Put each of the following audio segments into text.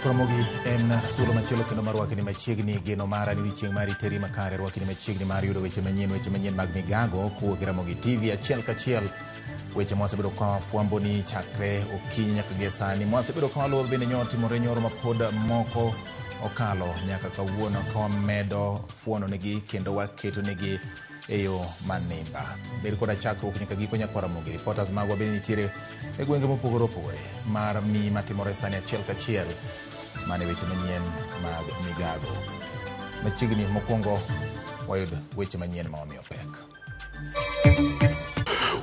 Ramogi en thuolo machielo kendo mar rwakni machiegni. Geno mara ni odiochieng' mari teri makare. Rwakni machiegni mar yudo weche manyien, weche manyien mag migago kowuok e Ramogi TV achiel kachiel. Weche mwasebedo ka wafwambo ni chakre okinyi nyaka gie sani. Mwasebedo ka waluwo bende nyo timore nyoro mapod moko okalo nyaka kawuono ka wamedo fuono negi kendo waketo negi e yo manimba. Bed koda chakruok nyaka giko nyakwar Ramogi. Reporters magwa bende nitiere e gwenge mopogore opogore mar mi matimore sani achiel kachiel mane weche manyien mag migago. Machiegni mokwongo wayud weche manyien ma wamiyo pek.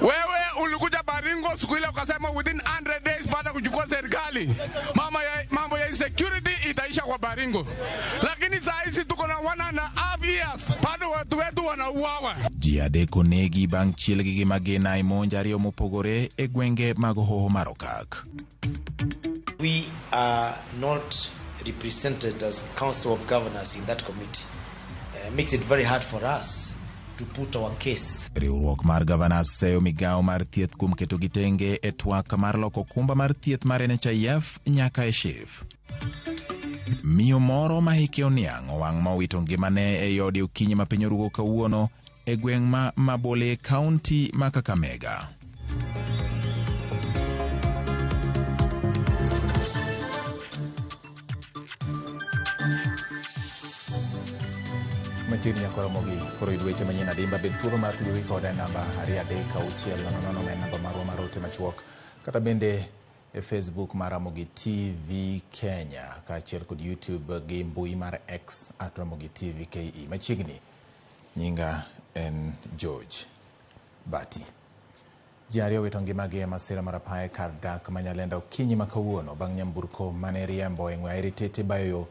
Wewe ulikuja Baringo siku ile ukasema within 100 days baada ya kuchukua serikali mambo ya insecurity itaisha kwa Baringo, lakini saa hizi tuko na 1.5 years bado watu wetu wanauawa. Ji adek onegi bang' chielgi gi magina e monj ariyo mopogore e gwenge mag Hoho mar Okak. We are not represented as Council of Governors in that committee. Makes it very hard for us to put our case. Riwruok mar Governors seyo migawo mar thieth kuom keto gi tenge e twak mar loko okumba mar thieth mar NHIF nyaka e SHIF. Miyo moro ma hike oniang' owang' ma owito ngimane ei ode okinyi ma piny orugo kawuono e gweng' ma Mabole, kaunti ma Kakamega. Machiegni nyaka Ramogi koro yud weche manyien adimba. Bed thuolo mar tudori koda e namba 23600 ma en namba marwa mar ote machuok, kata bende e Facebook mar Ramogi TV Kenya kaachiel kod YouTube gi mbui mar X at Ramogi TV KE. Machiegni nyinga en George Bati. Ji ariyo owito ngimagi e masira mar apaya e kar dak ma Nyalenda okinyi ma kawuono bang' nyamburko mane riembo e ng'we airitete bayo yo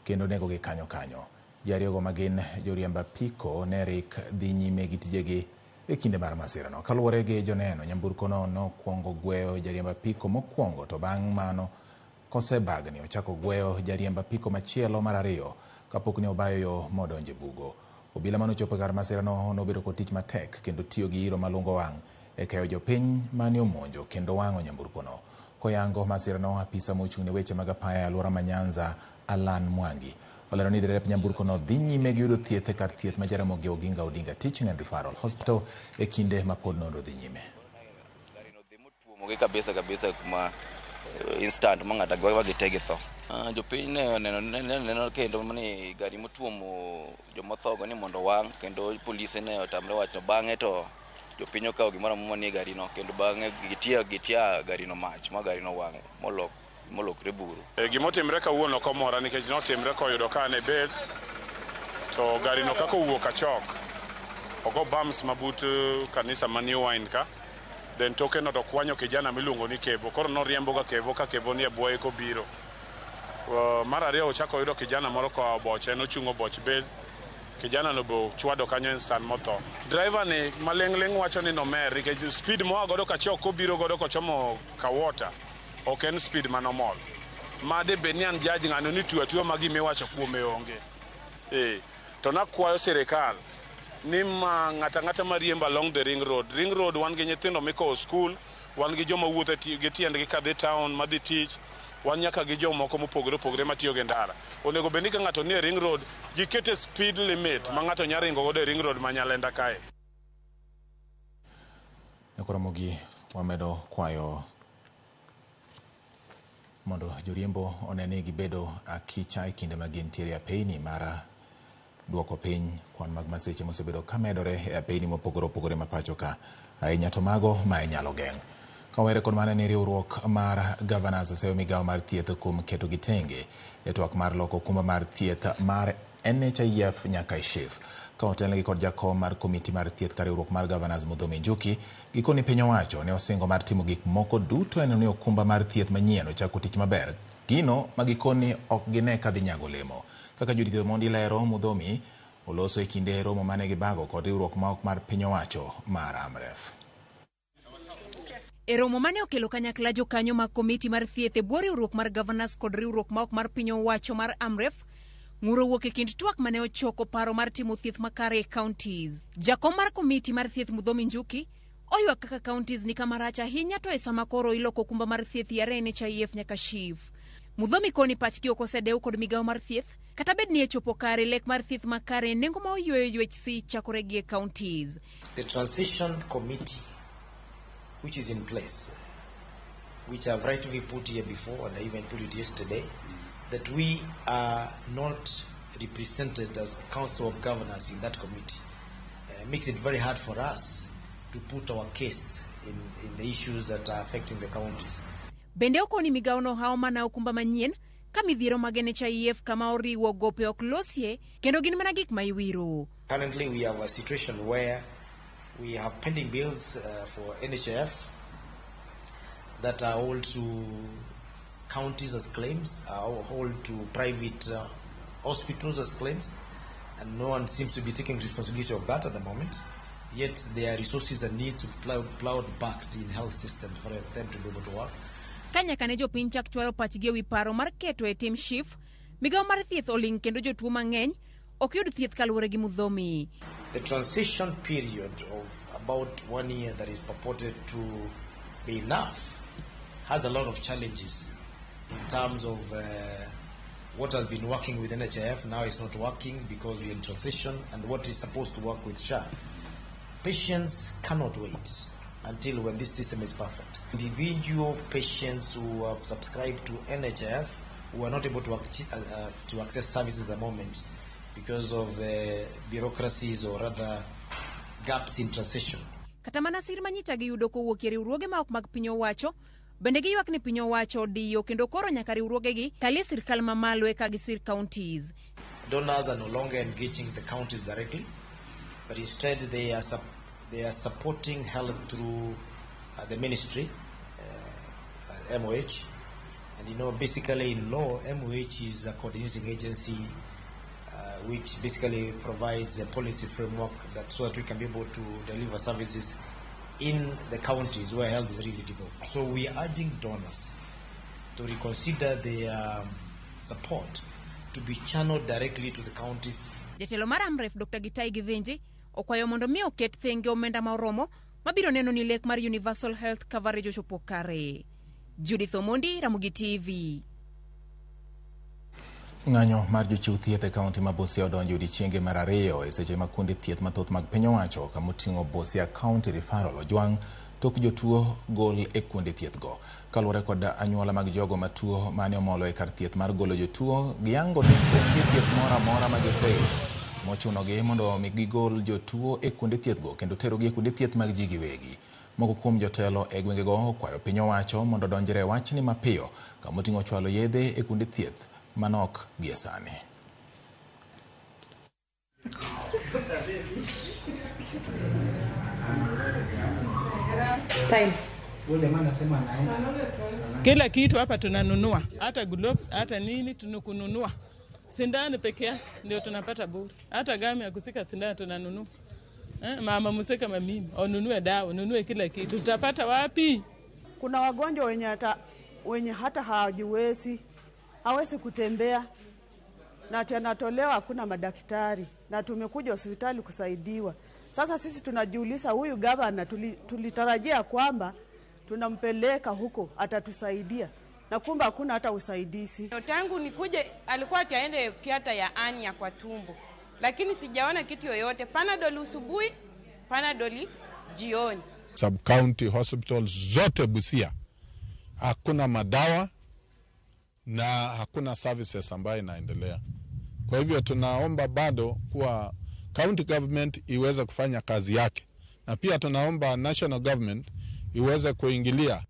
kendo negogi kanyo kanyo. Ji ariyogo ma gin joriemb apiko ne rik dhi nyime gi tijegi e kinde mar masirano. Kaluwore gi joneno, nyamburkono nokwongo gweyo jariemb apiko mokwongo to bang' mano kosebagni ochako gweyo jariemb apiko machielo mar ariyo kapok ne obayo yo modonjo e bugo. Obila manochopo e kar masirano nobedo kod tich matek kendo tiyo gi iro malungo wang' e keyo jopiny mane omonjo kendo wang'o nyamburkono. Koyango masirano, apisa mochung' ne weche mag apaya e alwora ma Nyanza, Alan Mwangi, olero ni derep nyamburkono dhi nyime gi yudo thieth e kar thieth ma Jaramogi Oginga Odinga Teaching and Referral Hospital e kinde ma pod nonro dhi nyime. Garino dhi motuomogi kabisa kabisa kuma instant ma ng'ato agwa gite githo. Jopiny ne oneno neno kendo ni gari motuomo jomothogo ni mondo owang' kendo polise ne otamre wacho. Bang'e to jopiny okawo gimoro amora manie garino kendo bang'e gitia garino mach ma garino owang' molokre buru. Gimotimre kawuono ok omora nikech notimre koyudo ka an e base to garino kaka owuok achok ogo bumps mabut kanisa ma New Wine ka, then toke no to kwanyo kijana miluongo ni Kevo. Koro noriembo ga Kevo ka Kevo nie bwoye kobiro. Mar ariyo ochako oyudo kijana moro koa Oboche, nochung' Oboch base. Kijana no be ochwado kanyo instant motho. Driver ni maling'ling' wacho ni nomer nikech speed moa godo kachok kobiro godo kochomo Kawota ok en speed manomol. Made bed ni an judge ng'ano ni tuyo atuya ma gimiwacho kuome onge. To nakwayo sirikal ni ma ng'ata ng'ata mariembo along the ring road. Ring road wan gi nyithindo mikowo school, wan gi joma wuotho gi tiendgi kadhi town madhi tich, wan nyaka gi jomoko mopogore opogore matiyo gi ndara. Onego bed ni ka ng'ato nie ring road, gikete speed limit ma ng'ato nyalo ringo godo e ring road ma Nyalenda kae. Ramogi wamedo kwayo mondo joriembo one ni gibedo akicha e kinde ma gintiere e apeyni mar duoko piny kwan mag masiche mosebedo ka medore e apeyni mopogore opogore ma pacho ka, ahinya to mago ma inyalo geng'. Kawere kod mano ni riwruok mar Governors oseyo migawo mar thieth kuom keto gi tenge e twak mar loko okumba mar thieth mar NHIF nyaka e SHIF. Ka otelnegi kod jakom mar komiti mar thieth ka riwruok mar Governors Muthomi Njuki, gikoni piny owacho ne osingo mar timo gik moko duto e neno ni okumba mar thieth manyien ochako tich maber. Gino ma gikoni ok gine ka dhi nyago olemo. Kaka Judith Omondi lero, Muthomi oloso e kinde romo mane gibago kod riwruok ma ok mar piny owacho mar AMREF. E romo mane okelo kanyakla jokanyo mag komiti mar thieth e bwo riwruok mar Governors kod riwruok ma ok mar piny owacho mar AMREF, ng'uro wuok e kind twak mane ochoko paro mar timo thieth makare e counties. Jakom mar komiti mar thieth Muthomi Njuki oywak kaka counties ni kama rach ahinya to e sama koro iloko okumba mar thieth yare NHIF nyaka SHIF. Muthomi koni pachgi ok osedew kod migawo mar thieth, kata bed ni e chopo kare lek mar thieth makare nengo ma oyweyo UHC chakore gi e counties. The transition committee which is in place, which I've rightly put here before and I even put it yesterday, that we are not represented as Council of Governors in that committee. Makes it very hard for us to put our case in the issues that are affecting the counties. Bende okoni migawo no hawo mana okumba manyien ka midhiero mag NHIF kama oriwo gope ok losie kendo gin mana gik ma iwiro. Currently we have a situation where we have pending bills for NHIF that are all to counties as claims, are all to private hospitals as claims, and no one seems to be taking responsibility of that at the moment. Yet there are resources that need to be plowed back in health system for them to be able to work. Ka nyaka ne jopiny chak chwayo pachgi ewi paro mar keto e tim SHIF, migawo mar thieth oling' kendo jotuo mang'eny ok yud thieth kaluwore gi Muthomi. The transition period of about 1 year that is purported to be enough has a lot of challenges in terms of what has been working with NHIF now is not working because we're in transition, and what is supposed to work with SHA. Patients cannot wait until when this system is perfect. Individual patients who have subscribed to NHIF who are not able to access services at the moment because of the bureaucracies or other gaps in transition. Kata mana sir manyicha giyudo kowuok e riwruoge ma ok mag piny owacho, bende giywak ni piny owacho odiyo kendo koro nyaka riwruogegi kalie sirkal mamalo eka gisir counties. Donors are no longer engaging the counties directly, but instead they are supporting health through the ministry, MOH. And you know, basically in law, MOH is a coordinating agency which basically provides a policy framework that so that we can be able to deliver services in the counties where health is really devolved. So we are urging donors to reconsider their support to be channeled directly to the counties. Jatelo mar AMREF Dr. Gitai Githinji okwayo mondo mi oket thenge omenda ma oromo mabiro neno ni lek mar Universal Health Coverage ochopo kare. Judith Omondi, Ramogi TV. Ng'anyo mar jochiw thieth e kaunti ma Busia odonjo odiechienge mar ariyo e seche ma kuonde thieth mathoth mag piny owacho kamoting'o Busia County Referral ojwang' tok jotuo gol e kuonde thieth go. Kaluwore kod anyuola mag jogo matuo mane omolo e kar thieth mar golo jotuo, giyango ni onge thieth moro amora ma giseyudo mochunogi mondo mi gigol jotuo e kuonde thieth go kendo terogi e kuonde thieth mag ji giwegi. Moko kuom jotelo e gwengego okwayo piny owacho mondo odonjre e wachni mapiyo kamoting'o chwalo yedhe e kuonde thieth manok gie sani. Kila kitu hapa tunanunua, hata gloves, hata nini tunakununua. Sindano peke yake ndio tunapata bure. Hata gami ya kusika sindano tunanunua. Mama museka mimi, onunue dawa, ununue kila kitu. Tutapata wapi? Kuna wagonjwa wenye hata hawajiwezi, hawezi kutembea, na tunatolewa hakuna madaktari, na tumekuja hospitali kusaidiwa. Sasa sisi tunajiuliza, huyu gavana tulitarajia kwamba tunampeleka huko atatusaidia, na kumbe hakuna hata usaidizi. Tangu nikuje alikuwa ataende piata ya anya kwa tumbo, lakini sijaona kitu yoyote. Panadol asubuhi, Panadol jioni. Sub county hospitals zote Busia hakuna madawa na hakuna services ambayo inaendelea. Kwa hivyo tunaomba bado kuwa county government iweze kufanya kazi yake, na pia tunaomba national government iweze kuingilia.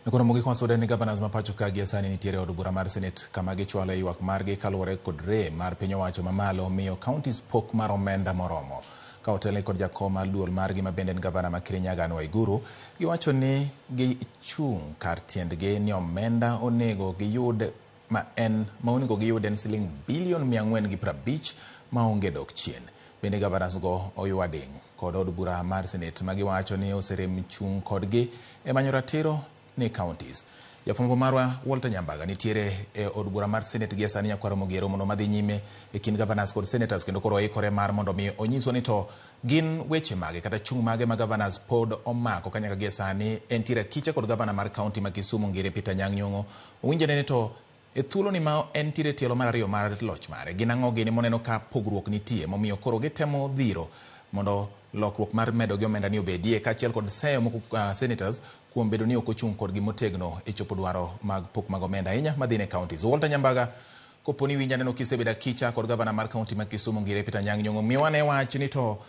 Koro mogik wasude ni governors ma pacho ka gie sani nitiere od bura mar Senate kama gichwalo ywak margi kaluwore kod rem mar piny owacho mamalo miyo counties pok mar omenda moromo. Ka otelne kod jakom mar duol margi ma bende en gavana ma Kirinyaga Anne Waiguru, giwacho ni gichung' kar tiendgi ni omenda onego giyud ma en ma onego giyud en siling bilion 450 maonge dok chien. Bende governors go oywa ding' kod od bura mar Senate ma giwacho ni oserem chung' kodgi e manyo ratiro ni counties. Jafwambo marwa Walter Nyambaga nitiere e od bura mar Senate gie sani nyakwaro Mogero mondo madhi nyime e kind governors kod senators kendo koro oikore mar mondo mi onyiswa ni to gin weche mage kata chung' mage ma governors pod omako ka nyaka gie sani entiere akicha kod gavana mar county ma Kisumu Ngire Peter Anyang' Nyong'o. Owinjore ni to e thuolo ni ma entiere tielo mar ariyo mar loch mare gin ang'o gini moneno ka pogruok nitie momiyo koro gitemo dhiro mondo lokruok mar medo gi omenda ni obedie kaachiel kod seyo moko senators kuom bedo ni ok ochung' kodgi motegno e chopo dwaro mag pok mag omenda ahinya madhi ne counties. Walter Nyambaga, kopo ni winja neno kisebedo akicha kod gavana mar county ma Kisumu Ngire Peter Anyang' Nyong'o, miwa ne wach ni to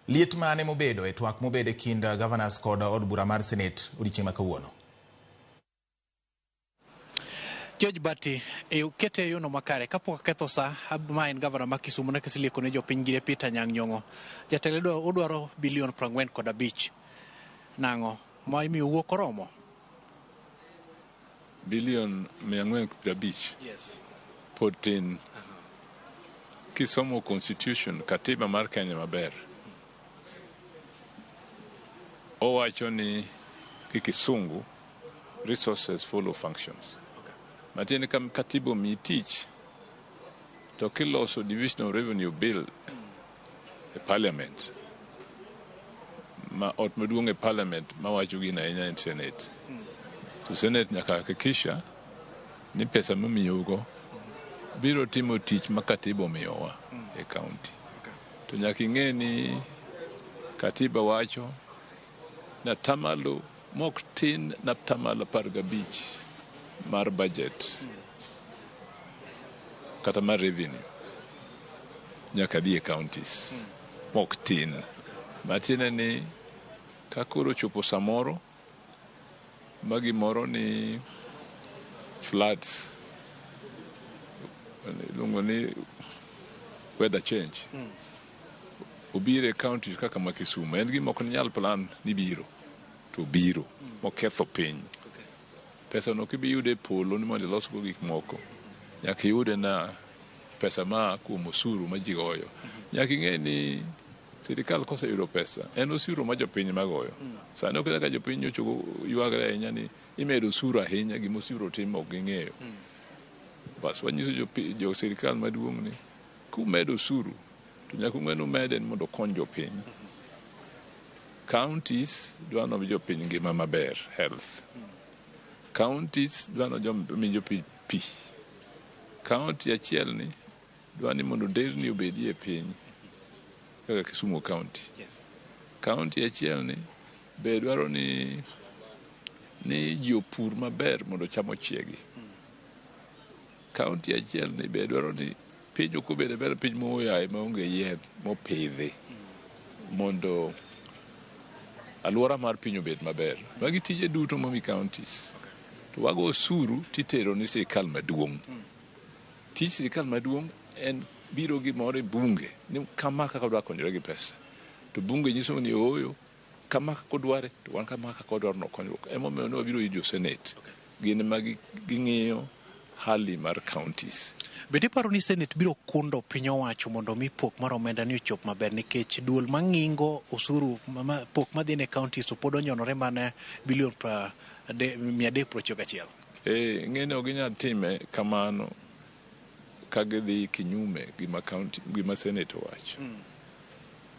liet mane mobedo e twak mobedo e kind governors kod od bura mar Senate odiochieng' ma kawuono. George Bati, e kete e yono makare kapok aketho sa ma en gavana ma Kisumu ne kiselieko ne jopiny Ngire Peter Anyang' Nyong'o. Jatelo odwaro bilion 45. Nang'o? Ma imiyo wuok oromo? Bilion 450. Yes. Pod tin. Kisomo constitution, katiba mar Kenya maber, owacho ni gi kisungu resources follow functions. Matiende ka katiba omiyi tich to kiloso division of revenue bill e parliament ma ot maduong' e parliament mawacho gino ahinya en senate. To senate nyaka hakikisha ni pesa momiyougo biro timo tich ma katiba omiyowa e county. To nyaka ing'e ni katiba wacho ni atamalo mok tin na atamalo 15 mar budget kata mar revenue nyaka dhi e counties mok tin. Matiende ni ka koro ochopo samoro ma gimoro ni floods iluongo ni weather change obiro e counties kaka ma Kisumu en gima ok nyal plan ni biro to biro moketho piny. Pesa no ok ibi yude e polo ni mondo ilosgo gik moko. Nyaka iyude na pesa ma kuom osuru ma ji goyo. Nyaka ing'e ni sirikal koseyudo pesa en osuru ma jopiny ma goyo. Sani ok kaka jopiny nyocha ywagre ahinya ni imedo osuru ahinya gima osuru timo ok ging'eyo. Bas wanyiso jo sirikal maduong' ni kumedo osuru to nyaka ung'e ni umede ni mondo okony jopiny. Counties dwa ni omi jopiny ngima maber, health. Counties dwa ni omi jopiny pi. County achiel ni dwa ni mondo nderni obedie e piny kaka Kisumu County. County achiel ni be dwaro ni ji opur maber mondo cham ochiegi. County achiel ni be dwaro ni piny ok obed aber piny moyaye maonge yien mopidhi mondo alwora mar piny obed maber. Magi tije duto momi counties. To wago osuru titero ni sirikal maduong'. Tij sirikal maduong' en biro gimoro e bunge ni kama kaka wadwa konyore gi pesa. To bunge nyiso ni ooyo kama kaka odware to wan kama kaka wadwaro no konyruok. Emomiyo ne wabiro ir jo senate. Gin ema ging'iyo hali mar counties. Bende iparo ni Senate biro kundo piny owacho mondo mi pok mar omenda ni ochop maber nikech duol mang'ingo osuru pok madhi ne counties to pod onyonore mana bilion 391. Ing'e ni ok ginyal time kamano ka gidhi kinyume gima county gima Senate owacho.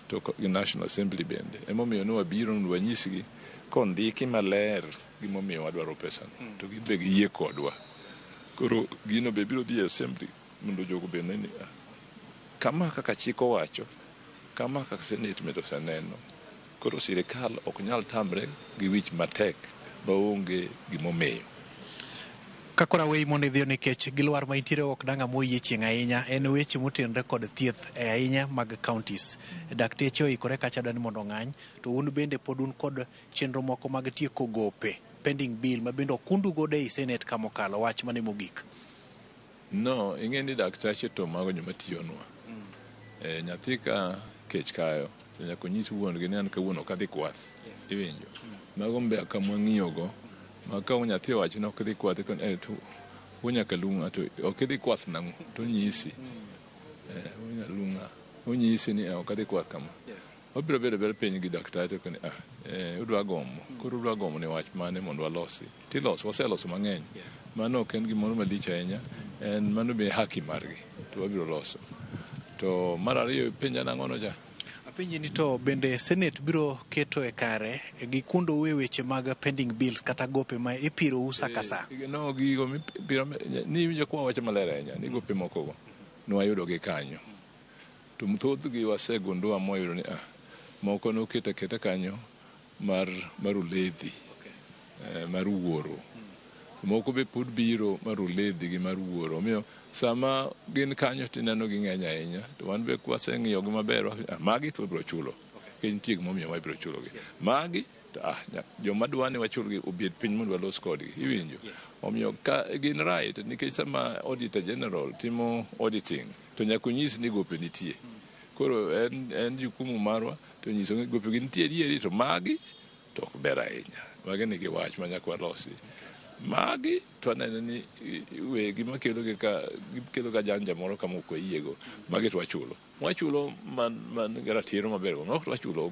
To gi National Assembly bende. Emomiyo ne wabiro mondo wanyisgi kondiki maler gimomiyo wadwaro pesano. To gin be giyie kodwa. Koro gino be biro dhi e assembly mondo jogo be ne ni kama kaka chik owacho, kama kaka Senate bende oseneno. Koro sirikal ok nyal tamre gi wich matek maonge gimomiyo. Ka koro aweyi mondo idhiyo nikech gilwar ma intiere ok dang' amoyi e chieng' ahinya en weche motenore kod thieth e ahinya mag counties. Dakteche oikore kacha dwa ni mondo ong'any to un bende pod un kod chenro moko mag tieko gope. pending bill ma bende okundu godo ei Senate kamokalo wach mane mogik. No, ing'e ni daktache to mago joma tiyonwa. Nyathi ka kech kayo to nyaka onyis wuon gi ni an kawuono ok adhi kwath. Iwinjo? Mago mbaka mwang'iyogo ma ka nyathi owacho ni ok idhi kwath to wuo nyaka lung'a to ok idhi kwath nang'o to onyisi. Wuo nyaka lung'a onyisi ni ok adhi kwath kama. Wabiro bedo ber piny gi daktari to ni udwa gomo koro udwa gomo ni wach mane mondo walosi tiloso waseloso mang'eny. Mano ok en gimoro malich ahinya, en mano be haki margi to wabiro loso. To mar ariyo penja nang'ono cha? Apenji ni to bende Senate biro keto e kare gi kundo e weche mag pending bills kata gope ma ipiro sa ka sa? No, gigo mipiro ni iwinjo kwa wacho maler ahinya ni gope mokogo nwayudo gi kanyo. To thothgi wasegundua mwayudo ni moko noket aketa kanyo mar uledhi, mar wuoro. Moko be pod biro mar uledhi gi mar wuoro. Omiyo sama gin kanyo tineno gi ng'eny ahinya. To wan be kwaseng'iyo gi maber, magi to wabiro chulo. Nikech nitie gimomiyo wabiro chulogi. Magi to joma dwa ni wachulgi obed piny mondo walos kodgi. Iwinjo? Omiyo ka gin right nikech sama Auditor General timo auditing to nyaka onyis ni gope nitie. Koro en jukumu marwa to nyiso ni gope gi nitie adieri to magi to ok ber ahinya. Magi nigi wach ma nyaka walosi. Magi to aneno ni wegi makelo gi ka gikelo ga janja moro kama ok wayiego. Magi to wachulo. Wachulo man gi ratiro maber go. Moko to wachulo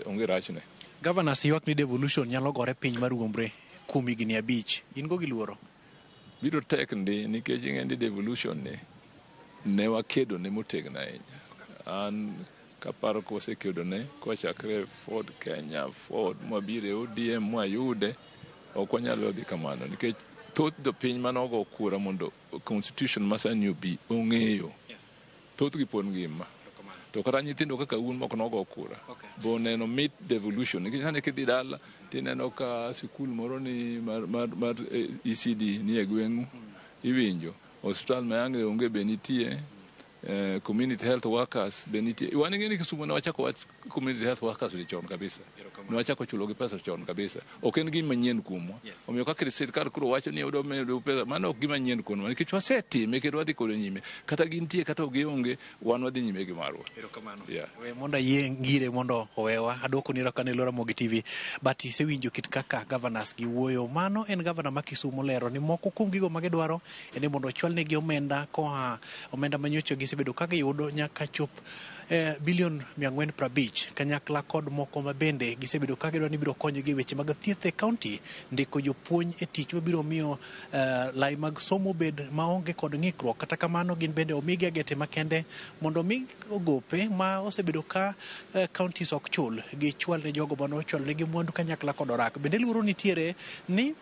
onge rachne. Governors ywak ni devolution nyalo gore piny mar Wuombre kuom higni 5. In go gi luoro? Biro tek ndi nikech ing'e ni devolution ni ne wakedo ne motegno ahinya. An kaparo ka wasekedo ne kochakre Ford Kenya, Ford mwabiro e ODM mwayude, ok wanyal dhi kamano nikech thoth jopiny manogo kura mondo constitution ma sani obi ong'eyo. Thothgi pod ngima. To kata nyithindo kaka un mok nogo kura bo neno mit devolution nikech sani kidhi dala tineno ka sikul moro ni mar ECD ni e gweng'u. Iwinjo osiptal ma yange onge be nitie, community health workers be nitie. Wan ing'e ni Kisumu ne wachako wach community health workers ni chon kabisa. Ne wachako chulo gi pesa chon kabisa. Ok en gima nyien kuomwa. Omiyo kaka sirkal koro wacho ni odwa medo pesa, mano ok gima nyien kuomwa nikech wasetime kendo wadhi kode nyime. Kata gintie kata ok gionge, wan wadhi nyime gi marwa. Erokamano. We mondo ayie ngire mondo owewa. Aduoko ni erokamano e Ramogi TV. But isewinjo kit kaka governors gi wuoyo. Mano en governor ma Kisumu lero ni moko kuom gigo ma gidwaro en ni mondo ochwalnegi omenda koa omenda manyocha gisebedo ka giyudo nyaka chop bilion 450 kanyakla kod moko ma bende gisebedo ka gidwaro ni biro konyogi e weche mag thieth e kaunti, ndiko jopuonj e tich mabiro miyo lai mag somo bed maonge kod ng'ikruok. Kata kamano gin bende omigi agete makende mondo omi gope ma osebedo ka counties ok chul gichwal ne jogo mane ochwal negi mwandu kanyakla kod orak. Bende luoro nitiere ni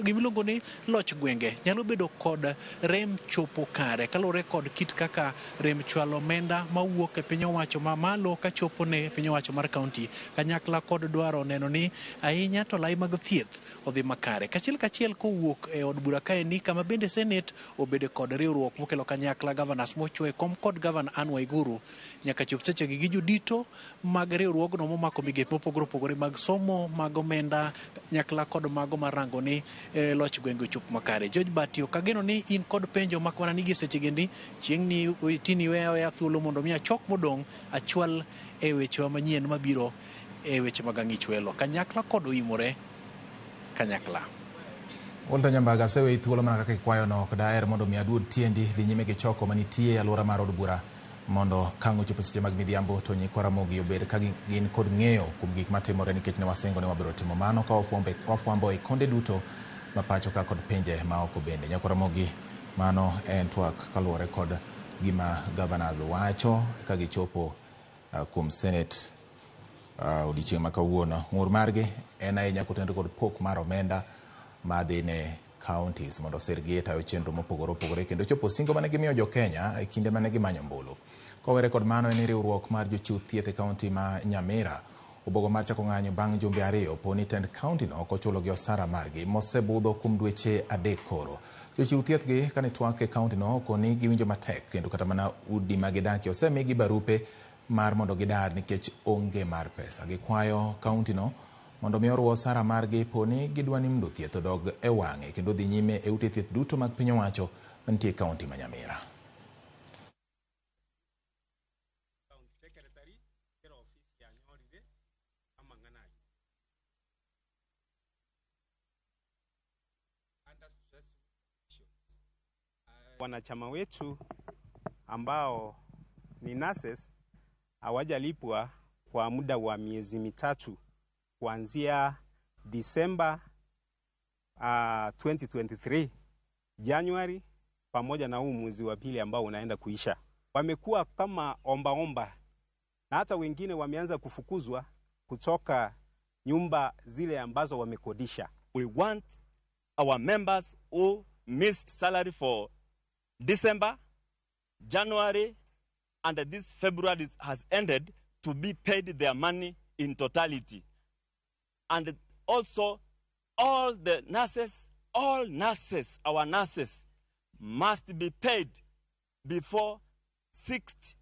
gimiluongo ni loch gwenge nyalo bedo kod rem chopo kare kaluwore kod kit kaka rem chwalo omenda mawuok e piny owacho ma malo kachopo ne piny owacho mar kaunti kanyakla kod dwaro neno ni ahinya to lai mag thieth odhi makare. Kachiel kachiel kowuok e od bura kaendi kama bende Senate obedo kod riwruok mokelo kanyakla governors mochwe kom kod Governor Anne Waiguru nyaka chop sechegi gi jodito mag riwruogno momako migepe mopogore opogore mag somo mag omenda nyakla kod mago marango ni loch gwenge ochop makare. George Bati, ok ageno ni in kod penjo mak mana ni gi sechegi chieng' ni tini weya thuolo mondo mi achok modong' achwal e wechewa manyien mabiro e weche mag ang'ich welo kanyakla kod oimore kanyakla. Walter Nyambaga, aseweyi thuolo mana kaka ikwayono, ok daher mondo mi aduod tiendi dhi nyime gi choko manitie e alwora mar od bura mondo ka ang' ochopo seche mag midhiambo to nyikwa Ramogi obed ka gin kod ng'eyo kuom gik matimore nikech ne wasingo ni wabiro timo mano ka wafwambo e konde duto ma pacho ka kod pinje maoko bende. Nyakwa Ramogi, mano en twak kaluwore kod gima governors wacho ka gichopo kuom Senate odiochieng' ma kawuono. Ng'ur margi en ahinya kotenore kod pok mar omenda madhi ne counties mondo osirgi e tayo chenro mopogore opogore kendo chopo singo mane gimiyo jo Kenya e kinde mane gimanyo ombulu. Kowere kod mano en ni riwruok mar jochiw thieth e kaunti ma Nyamira obogo mar chako ng'anyo bang' jumbe 2 po ni tend kaunti no ok ochulogi osara margi mosebudho kuom dweche 3 koro. Jochiw thieth gi kane twak e kaunti no okoni giwinjo matek kendo kata mana udi ma gidakie osemigi barupe mar mondo gidar nikech onge mar pesa. Gikwayo kaunti no mondo mondo mi orwo osara margi poni gidwa ni mondo thieth odog e wang'e kendo dhi nyime e ute thieth duto mag piny owacho mantie e kaunti ma Nyamira. Wanachama wetu ambao ni nurses hawajalipwa kwa muda wa miezi 3 kuanzia Disemba 2023, Januari pamoja na huu mwezi wa pili ambao unaenda kuisha. Wamekuwa kama omba omba, na hata wengine wameanza kufukuzwa kutoka nyumba zile ambazo wamekodisha. We want our members who missed salary for December, January, and this February has ended to be paid their money in totality. And also, all the nurses, all nurses, our nurses, must be paid before 6th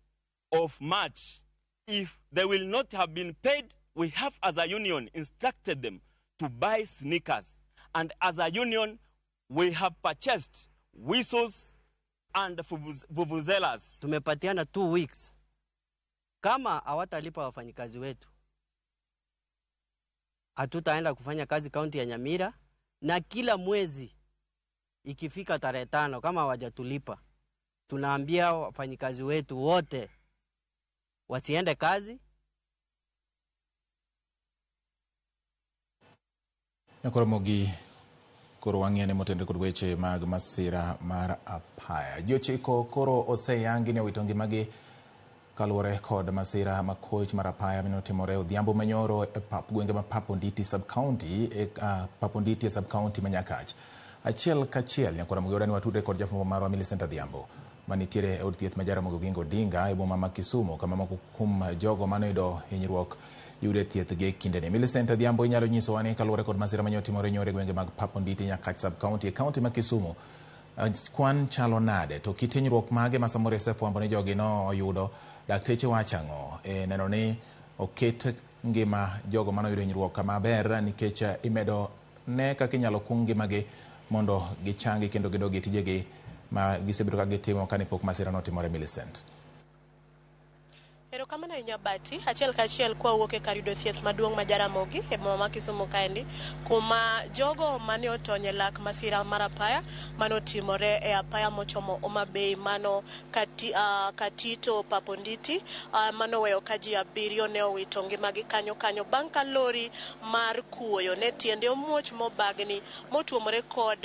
of March. If they will not have been paid, we have as a union instructed them to buy sneakers. And as a union, we have purchased whistles and vuvuzelas. Tumepatiana 2 weeks. Kama hawatalipa wafanyikazi wetu, hatutaenda kufanya kazi kaunti ya Nyamira, na kila mwezi ikifika tarehe 5 kama hawajatulipa, tunaambia wafanyikazi wetu wote wasiende kazi. Nyakoromogi koro wang'iyane motenore kod weche mag masira mar apaya. Ji 9 koro oseyangi ni owito ngimagi kaluwore kod masira makoch mar apaya manotimore odhiambo manyoro e pap gwenge ma Paponditi sub-county Paponditi e sub-county ma Nyakach. Achiel kachiel Nyakoromogi odani watudre kod jafwambo marwa Millicent Adhiambo manitiere e od thieth ma Jaramogi Oginga Odinga e boma ma Kisumu, kama moko kuom jogo manoyudo hinyruok yude thieth gi kindeni. Millicent Adhiambo, inyalo nyisowa ni kaluwore kod masira mane otimore nyoro e gwenge mag Paponditi Nyakach sub-county e kaunti ma Kisumu, kwan chalo nade to kit hinyruok mage ma samoro isefwambo ni jogi no oyudo? Dakteche wacho ang'o e neno ni oket ngima jogo manoyudo hinyruok kama ber, nikech imedo ne kaka inyalo kung ngimagi mondo gichangi kendo gidog e tijegi ma gisebedo ka gitimo kane pok masira notimore? Millicent. Erokamano ahinya Bati. Achiel kachiel kwa wuok e kar yudo thieth maduong' ma Jaramogi e boma ma Kisumu kaendi, kuma jogo mane otony e lak masira mar apaya mane otimore e apaya mochomo Homa Bay mano Katito Paponditi, manoweyo ka ji 7 ne owito ngimagi kanyo kanyo bang' ka lori mar kuoyo ne tiende omuoch mobagni motuomore kod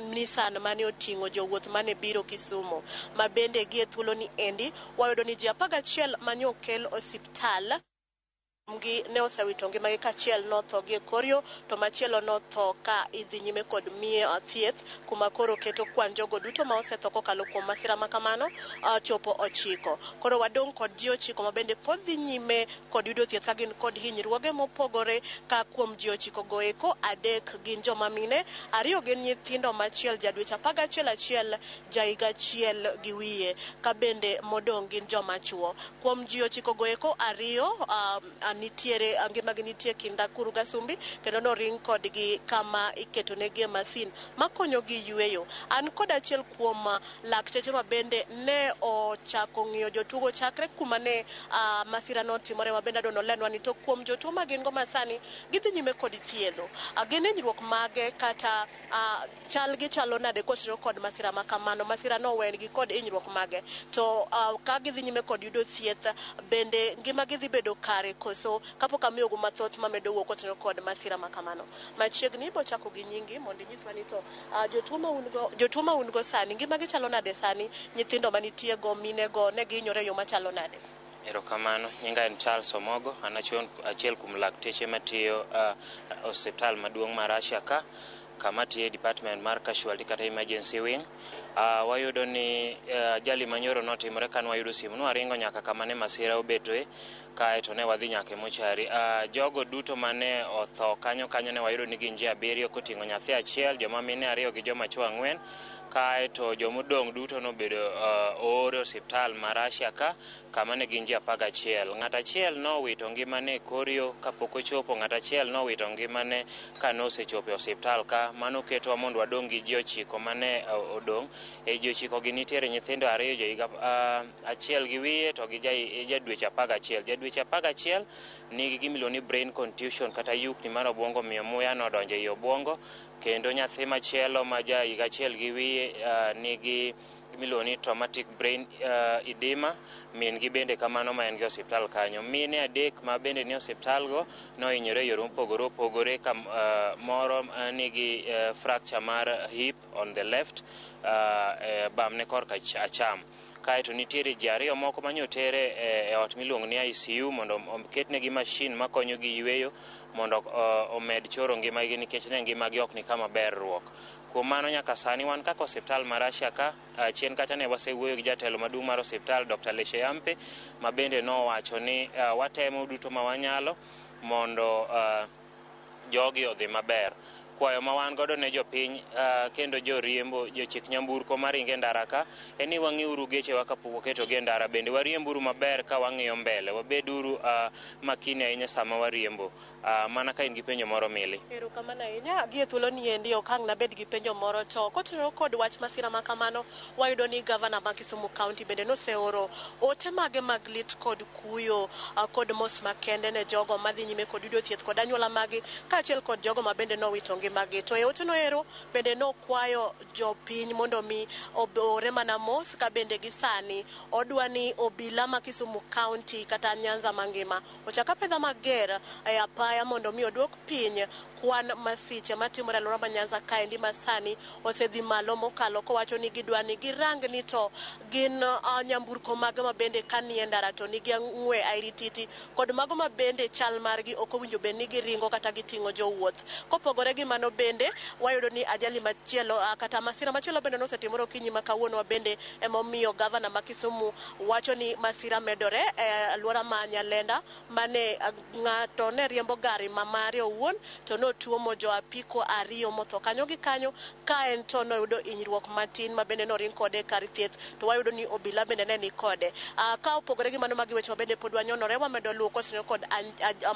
Nissan mane oting'o jowuoth mane biro Kisumu. Ma bende gie thuolo ni endi wayudo ni ji 11 mane okel osiptal gi ne osewito ngimagi, kachiel notho gi e koryo to machielo notho ka idhi nyime kod miye thieth, kuma koro keto kwan jogo duto ma osetho kokalo kuom masira ma kamano chopo 9. Koro wadong' kod ji 9 ma bende pod dhi nyime kod yudo thieth ka gin kod hinyruoge mopogore, ka kuom ji 9 go eko 3 gin joma mine, 2 gin nyithindo, machiel ja dweche 11, achiel ja higa 1 gi wiye, ka bende modong' gin joma chuo. Kuom ji 9 go eko 2 nitiere ngimagi nitie kind akuru gasumbi, kendo noring kodgi kama iketonegi e masin makonyogi yweyo. An kod achiel kuom lakteche ma bende ne ochako ng'iyo jotugo chakre kuma ne masira notimore, ma bende adwa nolenwa ni to kuom jotuo ma gin go masani gidhi nyime kod thiedho, gin hinyruok mage kata chal gi chalo nade kotenore kod masira ma kamano, masira nowengi kod hinyruok mage, to ka gidhi nyime kod yudo thieth bende ngima gi dhi bedo kare koso? Kapok amiyogo mathoth mamedo wuok kotenore kod masira ma kamano. Machiegni ibo chako gi nyingi mondo inyiswa ni to jotuo ma un go sani ngimagi chalo nade sani, nyithindo manitie go, mine go ne gihinyore e yo machalo nade? Erokamano, nyinga en Charles Omogo, an achiel kuom lakteche matiyo osiptal maduong' mar Asia ka, kama tiyo e department mar casualty kata emergency wing. Wayudo ni ajali manyoro notimore kane wayudo simu, nwaringo nyaka kama ne masira obetoe, kaeto ne wadhi nyaka e mochari. Jogo duto mane otho kanyo kanyo ne wayudo ni gin ji 7 koting'o nyathi achiel, joma mine 2 gi joma chuo 4. Kaeto jomodong' duto nobedo oor e osiptal ma Russia ka kama ne gin ji 11. Ng'at achiel nowito ngimane e kor yo kapok ochopo, ng'at achiel nowito ngimane ka nosechopo e osiptal ka. Mano ketowa mondo wadong' gi ji 9 mane odong'. E ji 9 gi nitiere nyithindo 2 jo higa 1 gi wiye to gi ja dweche 11. Ja dweche 11 nigi gima iluongo ni brain contusion kata yukni mar obwongo, omiyo muya nodonjo ei obwongo. Kendo nyathi machielo ma ja higa 1 gi wiye nigi gima iluongo ni traumatic brain edema, min gi bende kamano ma en gi osiptal kanyo. Mine 3 ma bende ni osiptal go nohinyore e yore mopogore opogore, ka moro nigi fracture mar hip on the left, bamne korka acham. Kaeto nitiere ji 2 moko manyotere e ot miluongo ni ICU mondo oketnegi mashin makonyogi yweyo mondo omed choro ngimagi nikech ne ngimagi ok ni kama ber ruok. Kuom mano nyaka sani wan kaka osiptal ma Russia ka chien kacha ne wasewuoyo gi jatelo maduong' mar osiptal Dr. Leshe Yampe ma bende nowacho ni watemo duto ma wanyalo mondo jogi odhi maber. Kwayo ma wan godo ne jopiny kendo joriembo jochik nyamburko maringo e ndara ka en ni wang'iuru gechewa kapok waketogi e ndara, bende wariemburu maber ka wang'iyo mbele, wabeduru makini ahinya sama wariembo. Mana ka in gi penjo moro Mili. Erokamano ahinya. Gi e thuolo ni endi ok ang' nabed gi penjo moro, to kotenore kod wach masira ma kamano, wayudo ni gavana ma Kisumu County bende noseoro ote mage mag lit kod kuyo kod mos makende ne jogo madhi nyime kod yudo thieth kod anyuola magi kaachiel kod jogo ma bende nowito ngimagi. To e oteno ero bende nokwayo jopiny mondo mi oore mana mos ka bende gi sani odwa ni obila ma Kisumu County kata Nyanza mangima ochak apedha mager e apaya mondo mi oduok piny kwan masiche matimore alwora ma Nyanza kaendi ma sani osedhi malo mokalo, kowacho ni gidwa ni girang ni to gin nyamburko mage ma bende kanie ndara to nigi ng'we airititi kod mago ma bende chal margi ok owinjo bed ni giringo kata giting'o jowuoth. Kopogore gi mano bende wayudo ni ajali machielo kata masira machielo bende nosetimore okinyi ma kawuono bende emomiyo gavana ma Kisumu wacho ni masira medore e alwora ma Nyalenda mane ng'ato ne riembo gari ma mare owuon to notuomo jo apiko 2 motho kanyo gi kanyo, ka en to noyudo hinyruok matin ma bende noring kode kar thieth, to wayudo ni obila bende ne ni kode. Ka opogore gi mano, magi weche ma bende pod wanyonore wamedo luwo kotenore kod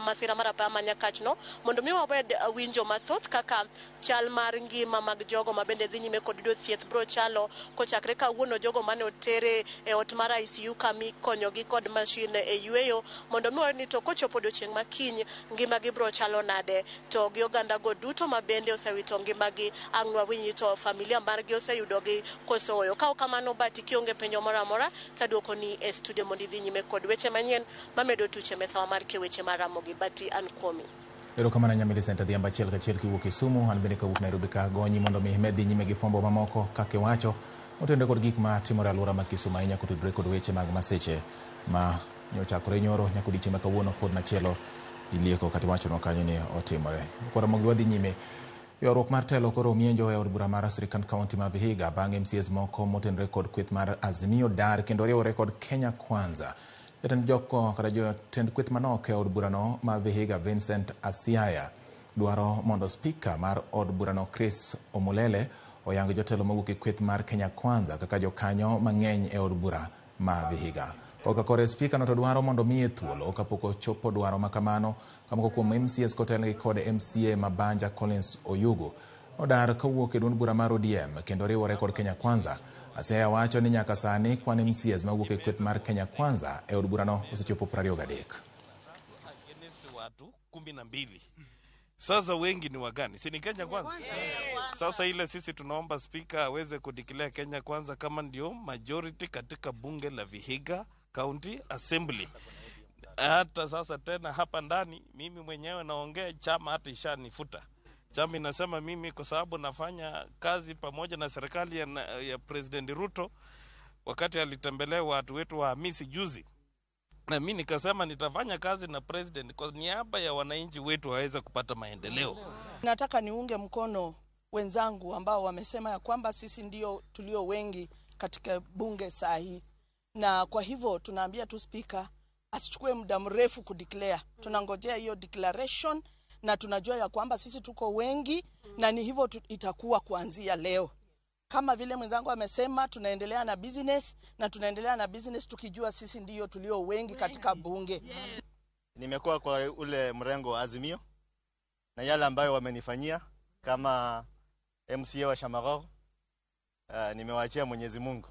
masira mar apaya ma Nyakachno mondo mi wamed winjo mathoth kaka chal mar ngima mag jogo ma bende dhi nyime kod yudo thieth biro chalo kochakre kawuono jogo mane otere e ot mar ICU kama ikonyogi kod mashin e yweyo mondo mi wayud ni to kochopo odiochieng' ma kiny ngimagi biro chalo nade, to gi oganda go duto ma bende osewito ngimagi ang' wawinj ni to familia margi oseyudogi koso ooyo. Ka ok kamano Bati, kionge penjo moro amora taduoko ni e studio mondo idhi nyime kod weche manyien mamedo tuche mesawa mar keweche mar Ramogi. Bati, an kuomi. Erokamano ahinya Millicent Adhiambo achiel kachiel kiwuok Kisumu, an bende kawuok Nairobi ka gonyi mondo mi imed dhi nyime gi fwambo mamoko kaka iwacho motenore kod gik ma timore alwora ma Kisumu ahinya kotudore kod weche mag masiche ma nyochakore nyoro nyaka odiochieng' ma kawuono pod machielo ilieko kata iwachonwa kanyo ni otimore. Koro Ramogi wadhi nyime. Ywaruok mar telo koro mienjo e od bura mar sirkand kaunti ma Vihiga bang' MCAs moko motenore kod kweth mar Azimio dar kendo riwore kod Kenya Kwanza. Jatend joko kata jotend kweth manok e od burano ma Vihiga Vincent Asiaya dwaro mondo spika mar od burano Chris Omulele oyang jotelo mowuok e kweth mar Kenya Kwanza kaka jokanyo mang'eny e od bura ma Vihiga. Koka kore spika no to dwaro mondo miye thuolo kapok ochopo dwaro makamano ka moko kuom MCAs kotelnegi kod MCA ma Banja Collins Oyugu odar kowuok e duond bura mar ODM kendo riwore kod Kenya Kwanza. Asiaya wacho ni nyaka sani kwan MCAs mawuok e kweth mar Kenya Kwanza e od burano osechopo 23. Watu 12. Sasa wengi ni wagani? Si ni Kenya Kwanza? Sasa ile sisi tunaomba spika aweze kudeclare Kenya Kwanza kama ndio majority katika bunge la Vihiga County Assembly. Hata sasa tena hapa ndani mimi mwenyewe naongea, chama hata ishanifuta. Chama inasema mimi kwa sababu nafanya kazi pamoja na serikali ya President Ruto wakati alitembelea watu wetu wa Hamisi juzi, na mimi nikasema nitafanya kazi na president kwa niaba ya wananchi wetu waweze kupata maendeleo. Nataka niunge mkono wenzangu ambao wamesema ya kwamba sisi ndio tulio wengi katika bunge saa hii, na kwa hivyo tunaambia tu speaker asichukue muda mrefu kudeclare. Tunangojea hiyo declaration na tunajua ya kwamba sisi tuko wengi na ni hivyo itakuwa kuanzia leo. Kama vile mwenzangu amesema, tunaendelea na business na tunaendelea na business tukijua sisi ndiyo tulio wengi katika bunge. Nimekuwa kwa ule mrengo wa Azimio na yale ambayo wamenifanyia kama MCA wa Shamarogo, nimewaachia Mwenyezi Mungu.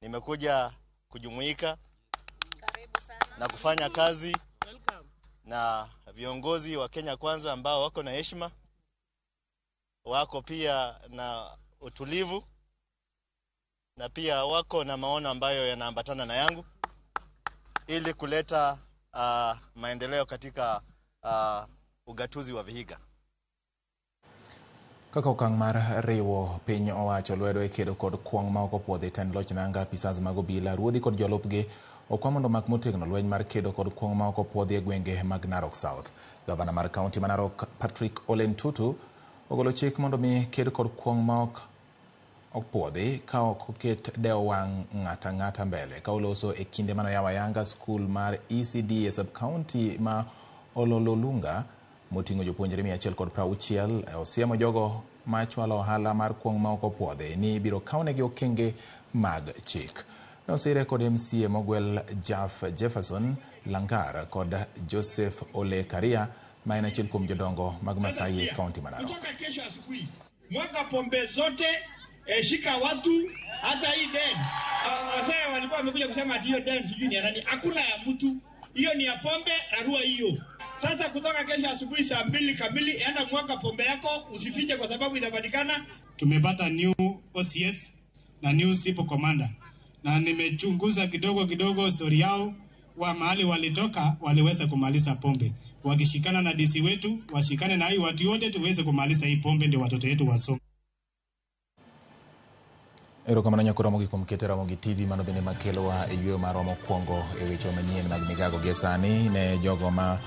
Nimekuja kujumuika na kufanya kazi na viongozi wa Kenya Kwanza ambao wako na heshima, wako pia na utulivu, na pia wako na maono ambayo yanaambatana na yangu ili kuleta maendeleo katika ugatuzi wa Vihiga. Kaka okang' mar riwo piny owacho lwedo e kedo kod kuong' ma ok opuodhi tend loch nanga apisas mag obila ruodhi kod jolupgi okwa mondo omak motegno lweny mar kedo kod kuong' ma ok opuodhi e gwenge mag Narok South. Gavana mar kaunti ma Narok Patrick Ole Ntutu ogolo chik mondo mi ked kod kuong' ma ok opuodhi ka ok oket dewo wang' ng'ata ng'ata mbele. Ka oloso e kinde manoyawo ayanga skul mar ECD e sub-county ma Olololunga moting'o jopuonjre 160, osiemo jogo machwalo ohala mar kuong' ma ok opuodhi ni ibiro kawnegi okenge mag chik. Nosire kod MCA mogwel Jaff Jefferson Langar kod Joseph Ole Karia ma en achiel kuom jodongo mag Masai e kaunti ma Narok. Kutoka kesho asubuhi, mwaga pombe zote, shika watu, hata hii den. Wasee walikuwa wamekuja kusema ati hiyo den sijui ni ya nani. Hakuna ya mtu. Hiyo ni ya pombe, rarua hiyo. Sasa kutoka kesho asubuhi saa 2 kamili, enda mwaga pombe yako, usifiche kwa sababu inapatikana. Tumepata new OCS na new SIPO commander. Na nimechunguza kidogo kidogo story yao wa mahali walitoka, waliweza kumaliza pombe. Wakishikana na DC wetu, washikane na hii watu wote tuweze kumaliza hii pombe ndio watoto wetu wasome. Erokamano nyako Ramogi kuom keto Ramogi TV mano bende makelowa e yweyo marwa mokwongo e weche manyien mag migago gie sani. Ne jogo ma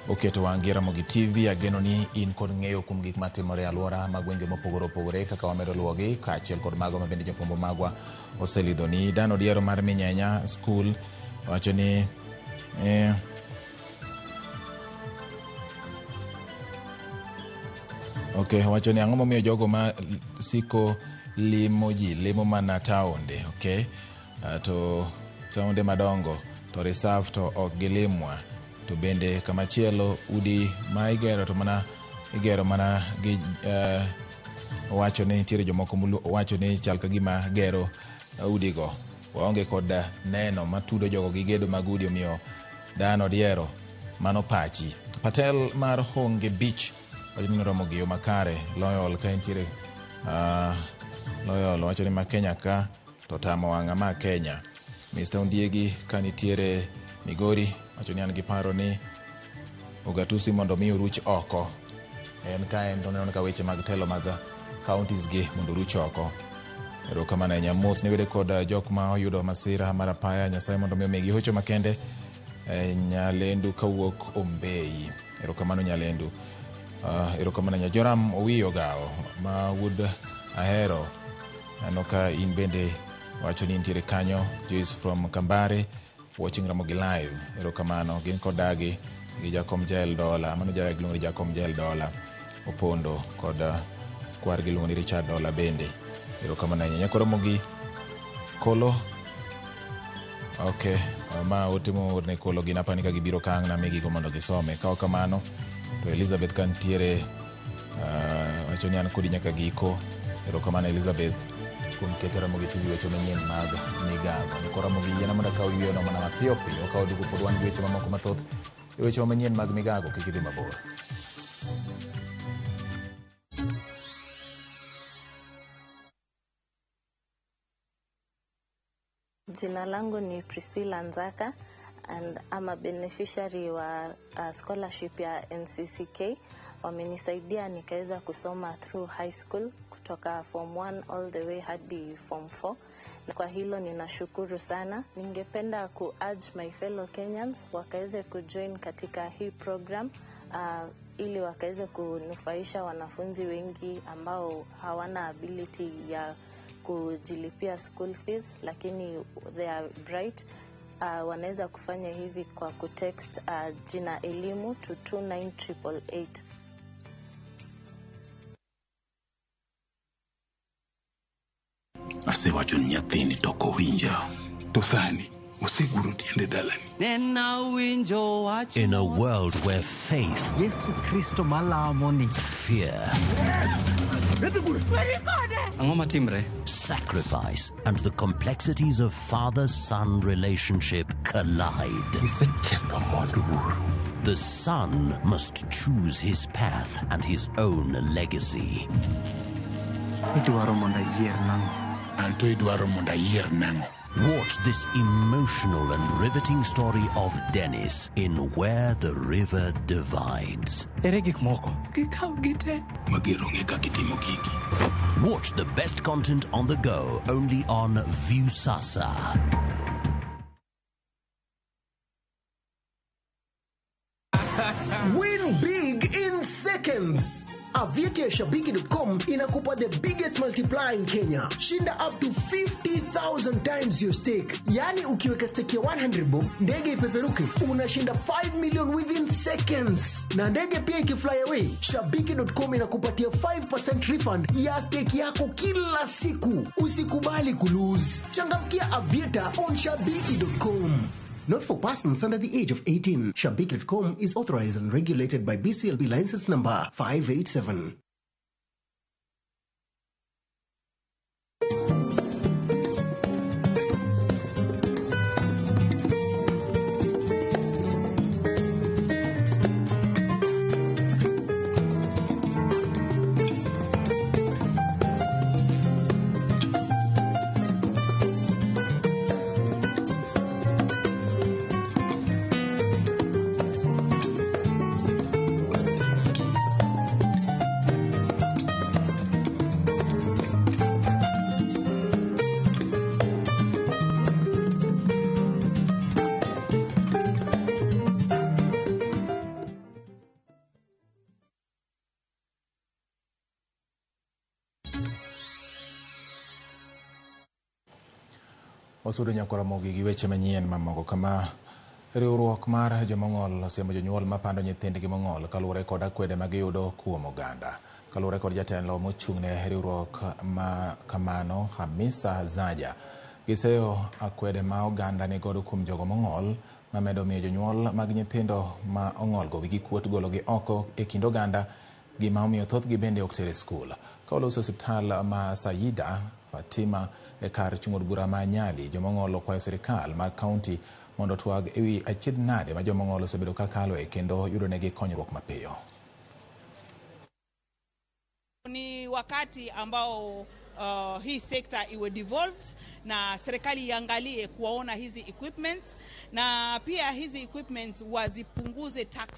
oketo wang' gi Ramogi TV, ageno ni in kod ng'eyo kuom gik matimore e alwora mag gwenge mopogore opogore kaka wamedo luwogi, kaachiel kod mago ma bende jofwambo magwa oselidhoni. Dan Odiero mar Minyenya School wacho ni okay, wacho ni ang'o momiyo jogo ma siko limo ji limo mana taonde, okay? To taonde madongo to reserve to ok gilimwa, to bende kamachielo udi ma igero to mana igero mana gi wacho ni nitiere jomoko wacho ni chal ka gima gero udigo waonge kod neno matudo jogo gi gedo mag udi, omiyo Dan Odiero mano pachi. Patel mar Honge Beach wacho ni noromo gi yo makare. Loyal ka entiere Loyal wacho ni ma Kenya ka to tamo wang'a ma Kenya. Mr. Ondiegi ka nitiere Migori wacho ni an gi paro ni ugatusi mondo mi oruch oko. En ka en to oneno ka weche mag telo mag counties gi mondo oruch oko. Erokamano ahinya. Mos ne wede kod jok ma oyudo masira mar apaya, Nyasaye mondo mi omigi hocho makende. Nyalendu kawuok Ombei. Erokamano Nyalendu. Erokamano ahinya. Joram Owiyo Gao ma wuod Ahero, aneno ka in bende wacho ni intiere kanyo. Joyce from Kambare watching Ramogi live. Erokamano. Gin kod dagi gi Jakom Jael Dola, mano jaga giluongo ni Jakom Jael Dola Opondo kod kwar giluongo ni Richard Dola bende. Erokamano ahinya. Nyako Ramogi Kolo. Okay, ma otimo orne Kolo gin apani ka gibiro ka ang' namigigo mondo gisome. Ka ok kamano to Elizabeth ka nitiere wacho ni an kodi nyaka giko. Erokamano Elizabeth kuom keto Ramogi TV weche manyien mag migago. Nyako Ramogi yiena mondo akaw yweyono mana mapiyo piyo ka waduogo pod wan gi weche mamoko mathoth e weche manyien mag migago. Kik idhi mabor. Jina langu ni Priscilla Nzaka and I'm a beneficiary wa scholarship ya NCCK. Wamenisaidia nikaweza kusoma through high school kutoka form 1 all the way hadi form 4. Na kwa hilo ninashukuru sana. Ningependa ku urge my fellow Kenyans wakaweze kujoin katika hii program ili wakaweze kunufaisha wanafunzi wengi ambao hawana ability ya kujilipia school fees, lakini they are bright. Wanaweza kufanya hivi kwa kutext jina elimu to 29888. Asewacho ni nyathini to ok owinja. To sani oseguro tiende dalani. In a world where faith, Yesu Kristo malamo ni fear, Ang'o matimre? sacrifice, and the complexities of father-son relationship collide. Iseketho mwandu wuoro. The son must choose his path and his own legacy. Idwaro mondo ayier nang'o? Anto idwaro mondo ayier nang'o? Watch this emotional and riveting story of Dennis in Where the River Divides. Ere gik moko? Gikaw gite. Mager onge kaka itimo gigi. Watch the best content on the go only on Viusasa. Win big in seconds. Aviator ya Shabiki.com inakupa the biggest multiplier in Kenya. Shinda up to 50,000 times your stake. Yaani ukiweka stake ya 100 bob, ndege ipeperuke, unashinda 5 million within seconds. Na ndege pia ikifly away, Shabiki.com inakupatia 5% refund ya stake yako kila siku. Usikubali kulose. Changamkia Aviator on Shabiki.com. Not for persons under the age of 18. Shabiki.com is authorized and regulated by BCLB license number 587. Wasudo nyakora mogi gi weche manyien mamoko kama riwruok mar jomong'ol osiemo jonyuol mapando nyithindgi mong'ol kaluwore kod akwede ma giyudo kuom oganda. Kaluwore kod jatelo mochung'ne riwruok ma kamano Hamisa Zaja, giseyo akwede ma oganda nigodo kuom jogo mong'ol mamedo miyo jonyuol mag nyithindo ma ong'olgo wigi kuot gologi oko e kind oganda, gima omiyo thothgi bende ok ter e skul. Ka oloso osiptal ma Sayida Fatima e kar chung' od bura ma Nyali, jomong'ol okwayo sirikal mag kaunti mondo otwag ewi achiedh nade ma jomong'ol osebedo ka kaloe kendo yudonegi konyruok mapiyo. Ni wakati ambao hii sekta iwe devolved na serikali iangalie kuwaona hizi equipments, na pia hizi equipments wazipunguze tax.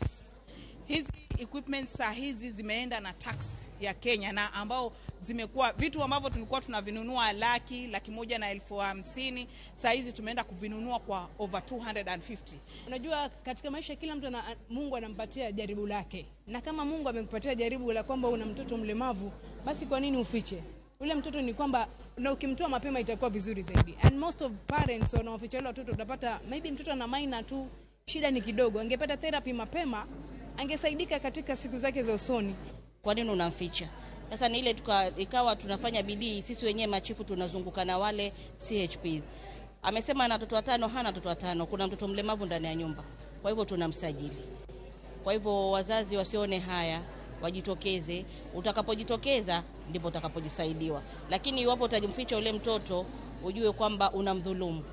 Hizi equipments saa hizi zimeenda na tax ya Kenya, na ambao zimekuwa vitu ambavyo tulikuwa tunavinunua laki 150,000, saa hizi tumeenda kuvinunua kwa over 250. Unajua katika maisha kila mtu Mungu anampatia jaribu lake. Na kama Mungu amekupatia jaribu la kwamba una mtoto mlemavu, basi kwa nini ufiche? Ule mtoto ni kwamba na ukimtoa mapema itakuwa vizuri zaidi. And most of parents wanaoficha wale watoto, utapata maybe mtoto ana minor tu, shida ni kidogo. Angepata therapy mapema, angesaidika katika siku zake za usoni. Kwa nini unamficha? Sasa ni ile ikawa tunafanya bidii sisi wenyewe machifu tunazunguka na wale CHPs. Amesema ana watoto watano, hana watoto watano, kuna mtoto mlemavu ndani ya nyumba. Kwa hivyo tunamsajili. Kwa hivyo wazazi wasione haya, wajitokeze. Utakapojitokeza ndipo utakapojisaidiwa. Lakini iwapo utajimficha ule mtoto, ujue kwamba unamdhulumu.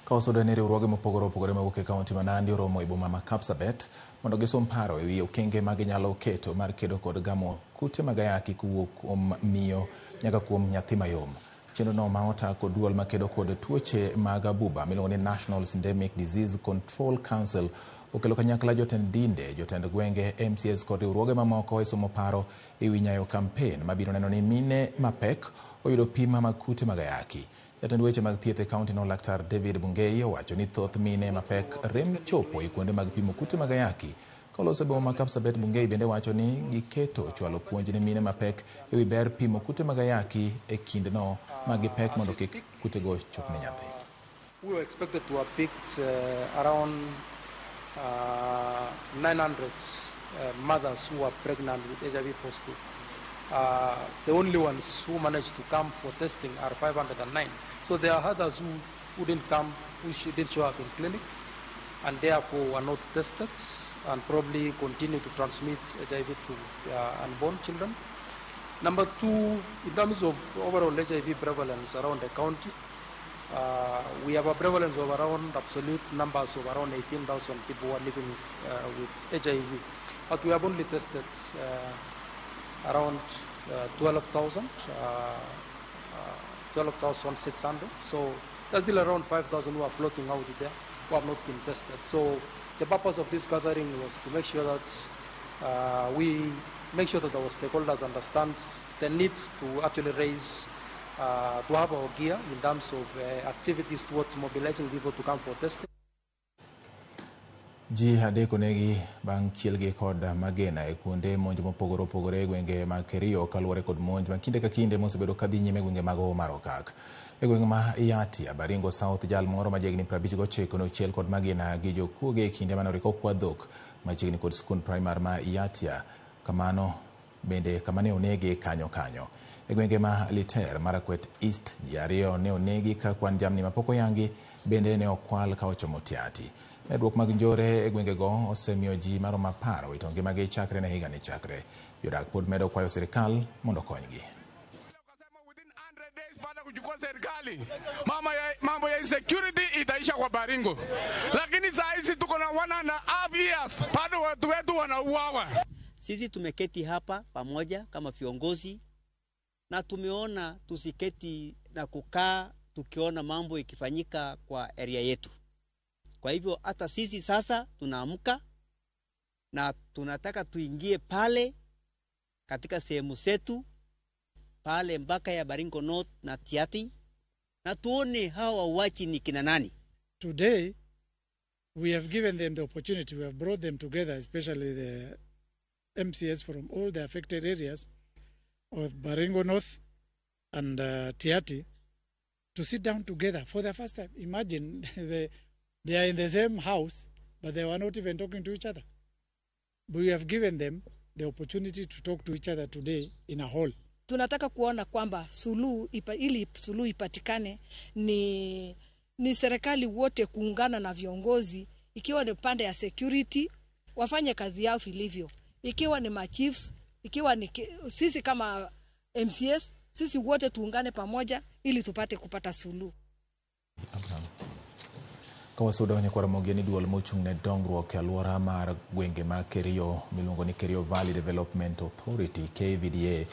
Ka osudo ne riwruoge mopogore opogore mawuok e kaunti ma Nandi oromo e boma ma Kapsabet mondo gisom paro ewi okenge ma ginyalo keto mar kedo kod gamo kute mag ayaki kowuok kuom miyo nyaka kuom nyathi mayom. Chenro no ma ota kod duol makedo kod tuoche mag abuba miluongo ni National Syndemic Disease Control Council okelo kanyakla jotend dinde, jotend gwenge, MCAs kod riwruoge mamoko e somo paro ewi nyayo kampen mabiro neno ni mine mapek oyudo pim mag kute mag ayaki. Jatend weche mag thieth e kaunti no Laktar David Bungei owacho ni thoth mine mapek rem chopo e kuonde mag pimo kute mag ayaki. Ka oloso e boma ma Kapsabet, Bungei bende wacho ni giketo chwalo puonj ne mine mapek ewi ber pimo kute mag ayaki e kindeno ma gipek mondo kik kutego chop ne nyathi. We were expected to have picked around 900 mothers who are pregnant with HIV positive. The only ones who managed to come for testing are 509. So there are others who didn't come, who didn't show up in clinic, and therefore were not tested and probably continue to transmit HIV to their unborn children. Number two, in terms of overall HIV prevalence around the county, we have a prevalence of around absolute numbers of around 18,000 people who are living with HIV. But we have only tested around 12,600. So there's still around 5,000 who are floating out there who have not been tested. So the purpose of this gathering was to make sure that we make sure that our stakeholders understand the need to actually raise, to have our gear in terms of activities towards mobilizing people to come for testing. Ji adek onegi bang' chielgi kod magena e kuonde monj mopogore opogore e gwenge mag Kerio kaluwore kod monj ma kinde ka kinde mosebedo kadhi nyime e gwenge mag Hoho mar Okak. E gweng' ma Yatia, Baringo South, jal moro ma jahigni 59 nochiel kod magena gi jokuoge e kinde mane oriko kwa dhok machiegni kod skund primar ma Yatia, kamano bende kama ne onege kanyo kanyo. E gwenge ma Liter, Marakwet East, ji ariyo ne onegi ka kwan jamni mapok oyangi bende ne okwal ka ochomo Tiati. Medruok mag njore e gwengego osemiyo ji maromo 10 owito ngimagi chakre ne higani chakre. Jodak pod medo kwayo sirikal mondo okonygi. Kuchukua serikali, mambo ya insecurity itaisha kwa Baringo, lakini saa hizi tuko na 1.5 years bado watu wetu wanauawa. Sisi tumeketi hapa pamoja kama viongozi na tumeona tusiketi na kukaa tukiona mambo ikifanyika kwa area yetu. Kwa hivyo hata sisi sasa tunaamka na tunataka tuingie pale katika sehemu zetu pale mpaka ya Baringo North na Tiati na tuone hawa wauaji ni kina nani. Today we have given them the opportunity, we have brought them together, especially the MCS from all the affected areas of Baringo North and Tiati, to sit down together for the first time. Imagine they are in the same house, but they were not even talking to each other. But we have given them the opportunity to talk to each other today in a hall. Tunataka kuona kwamba suluhu ili suluhu ipatikane ni serikali wote kuungana na viongozi, ikiwa ni pande ya security wafanye kazi yao vilivyo, ikiwa ni machiefs, ikiwa ni sisi kama MCS, sisi wote tuungane pamoja ili tupate kupata suluhu. Kawasudo nyakwar Ramogi ni duol mochung' ne dongruok e alwora mar gwenge mag Kerio miluongo ni Kerio Valley Development Authority KVDA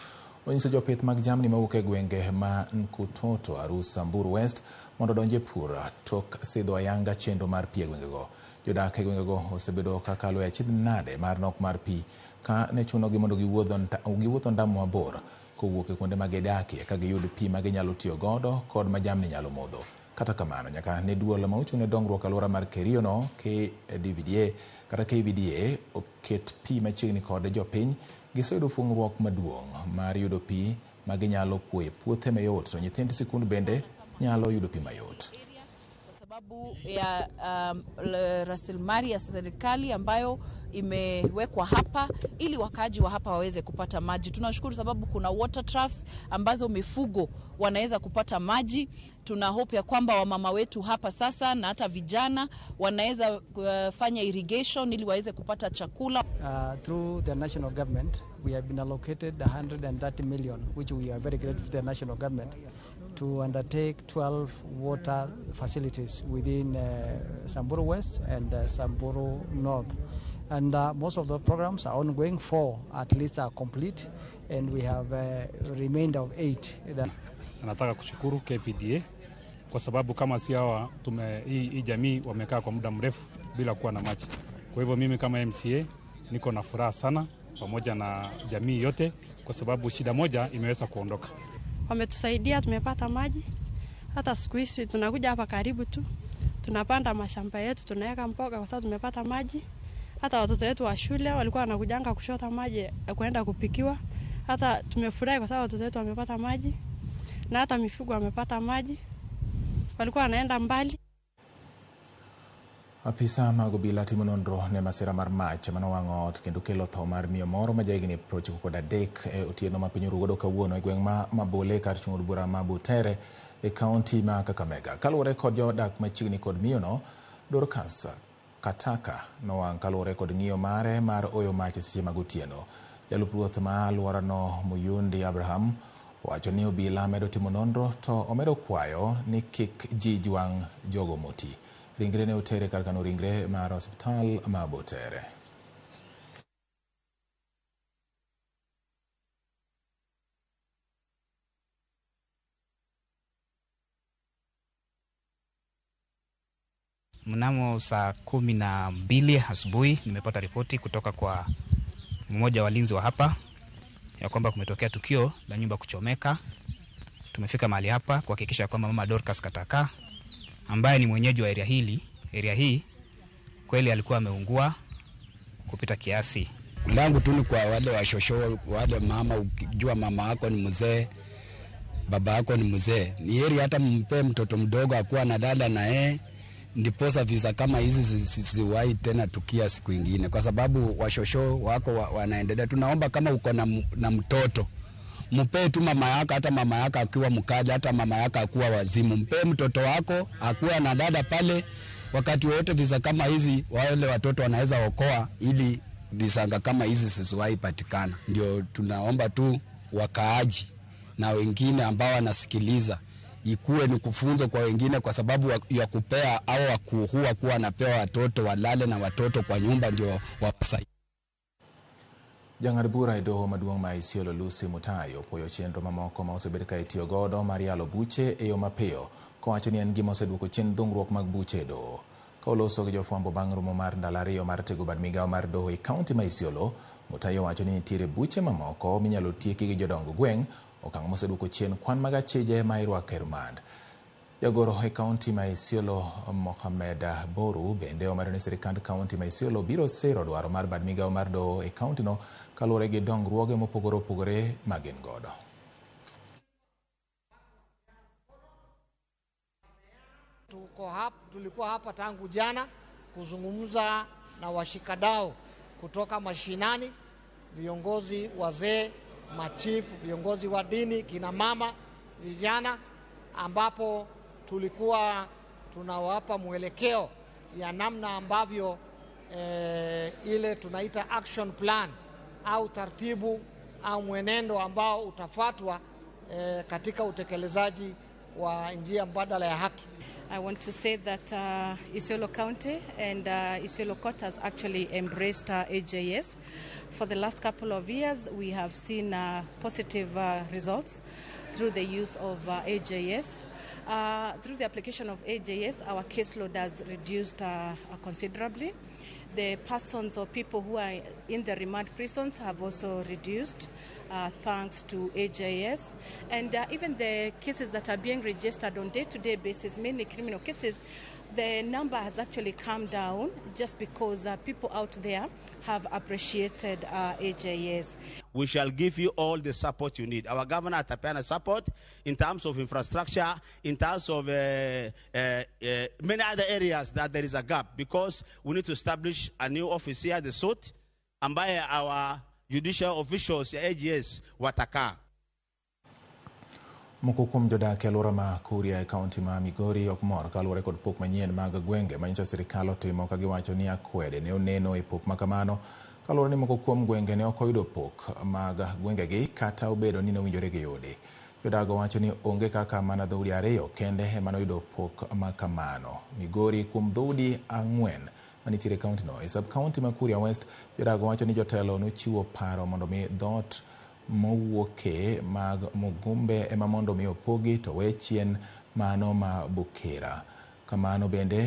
onyiso jopith mag jamni mawuok e gwenge ma Nkutoto, Arus, Samburu West mondo odonj e pur tok sidho ayanga chenro mar pi e gwengego. Jodak e gwengego osebedo kakalo e achiedh nade mar nok mar pi ka ne chunogi mondo giwuoth ondamo mabor kowuok e kuonde ma gidakie ka giyud pi ma ginyalo tiyo godo kod ma jamni nyalo modho. Kata kamano, nyaka ne duol ma ochung' ne dongruok alwora mar Kerio no KDVDA kata KVDA oket pi machiegni kod jopiny, giseyudo fuong'ruok maduong' mar yudo pi ma ginyalo kuoyo e puothe mayot, to nyithind sikund bende nyalo yudo pi mayot. Sababu ya rasilimali ya serikali ambayo imewekwa hapa ili wakaaji wa hapa waweze kupata maji. Tunashukuru sababu kuna water troughs ambazo mifugo wanaweza kupata maji. Tuna hope ya kwamba wamama wetu hapa sasa na hata vijana wanaweza fanya irrigation ili waweze kupata chakula. Through the national government we have been allocated 130 million, which we are very grateful to the national government, to undertake 12 water facilities within Samburu West and Samburu North. And most of the programs are ongoing, 4 at least are complete, and we have a remainder of 8. Nataka kushukuru KVDA kwa sababu kama si hawa hii jamii wamekaa kwa muda mrefu bila kuwa na maji. Kwa hivyo mimi kama MCA niko na furaha sana pamoja na jamii yote kwa sababu shida moja imeweza kuondoka. Wametusaidia, tumepata maji. Hata siku hizi tunakuja hapa karibu tu, tunapanda mashamba yetu, tunaweka mboga kwa sababu tumepata maji. Hata watoto wetu wa shule walikuwa wanakujanga kushota maji kwenda kupikiwa. Hata tumefurahi kwa sababu watoto wetu wamepata maji na hata mifugo wamepata maji. Walikuwa wanaenda mbali. Apisa mag obila timo nonro ne masira mar mach manowang'o ot kendo kelo tho mar miyo moro ma jahigni 93 e otieno ma piny orugodo kawuono e gweng' ma Mabole kar chung' od bura ma Butere e kaunti ma Kakamega. Kaluwore kod jodak machiegni kod miyono, Dorcas Kataka nowang' kaluwore kod ng'iyo mare mar oyo mach e seche mag otieno. Jalup ruoth ma alworano Muyundi Abraham owacho ni obila medo timo nonro to omedo kwayo ni kik ji jwang' jogo moti. Ringre ne otere kar kano ringre mar osiptal ma Butere. Mnamo saa 12 asubuhi nimepata ripoti kutoka kwa mmoja wa walinzi wa hapa ya kwamba kumetokea tukio la nyumba kuchomeka. Tumefika mahali hapa kuhakikisha kwamba mama Dorcas Kataka ambaye ni mwenyeji wa area hii kweli alikuwa ameungua kupita kiasi. Langu tu ni kwa wale washosho, wale mama, ukijua mama yako ni mzee, baba yako ni mzee, ni heri hata mpe mtoto mdogo akuwa analala na yeye, ndiposa visa kama hizi zisiwahi tena tukia siku ingine, kwa sababu washosho wako wanaendelea. Tunaomba kama uko na mtoto, mpe tu mama yako, hata mama yako akiwa mkali, hata mama yako akiwa wazimu, mpe mtoto wako akuwa na dada pale. Wakati wote visa kama hizi wale watoto wanaweza okoa, ili visanga kama hizi zisiwahi patikana. Ndio tunaomba tu wakaaji na wengine ambao wanasikiliza, ikuwe ni kufunzo kwa wengine, kwa sababu ya kupea au wakuhua kuwa wanapewa watoto walale na watoto kwa nyumba ndio wawasaidie. Jang'ad bura e doho maduong' ma Isiolo Lucy Mutai opuoyo chenro mamoko ma osebed ka itiyo godo mar yalo buche e yo mapiyo, kowacho ni en gima oseduoko chien dhungruok mag buche e doho. Ka oloso gi jofwambo bang' romo mar ndalo 2 mar tego bad migawo mar doho e kaunti ma Isiolo, Mutai owacho ni nitiere buche mamoko minyalo tieki gi jodong gweng', okang' moseduoko chien kwan mag achije ma irwako e remand. Jagoro e kaunti ma Isiolo Mohamed Boru bende omedo ni sirikand kaunti ma Isiolo biro sero dwaro mar bad migawo mar doho e kauntino kaluwore gi dongruoge mopogore opogore ma gin godo. Tulikuwa hapa tangu jana kuzungumza na washikadau kutoka mashinani, viongozi wazee, machifu, viongozi wa dini, kina mama, vijana, ambapo tulikuwa tunawapa mwelekeo ya namna ambavyo ile tunaita action plan au taratibu au mwenendo ambao utafuatwa katika utekelezaji wa njia mbadala ya haki. I want to say that Isiolo County and Isiolo Court has actually embraced AJS. For the last couple of years, we have seen positive results through the use of AJS. Through the application of AJS, our caseload has reduced considerably. The persons or people who are in the remand prisons have also reduced thanks to AJS. And even the cases that are being registered on day-to-day basis, mainly criminal cases, the number has actually come down just because people out there have appreciated AJS. We shall give you all the support you need. Our governor atapeana support in terms of infrastructure, in terms of many other areas that there is a gap, because we need to establish a new office here, the SOT, ambaye our judicial officials ya AGS watakaa. Moko kuom jodak e alwora ma Kuria e kaunti ma Migori ok mor kaluwore kod pok manyien mag gwenge ma nyocha sirikal otimo, ka giwacho ni akwede ne oneno e pok makamano kaluwore ni moko kuom gwenge ne ok oyudo pok mag gwengegi kata obedo ni nowinjore giyudi. Jodago wacho ni onge kaka mana dhoudi 2 kende ema noyudo pok makamano. Migori kuom dhoudi 4 manitiere e kauntino. E sub kaunti ma Kuria West, jodago wacho ni jotelo nochiwo paro mondo mi dhoot mowuoke mag Mugumbe ema mondo mi opogi to we chien mano ma Bukera. Kamano bende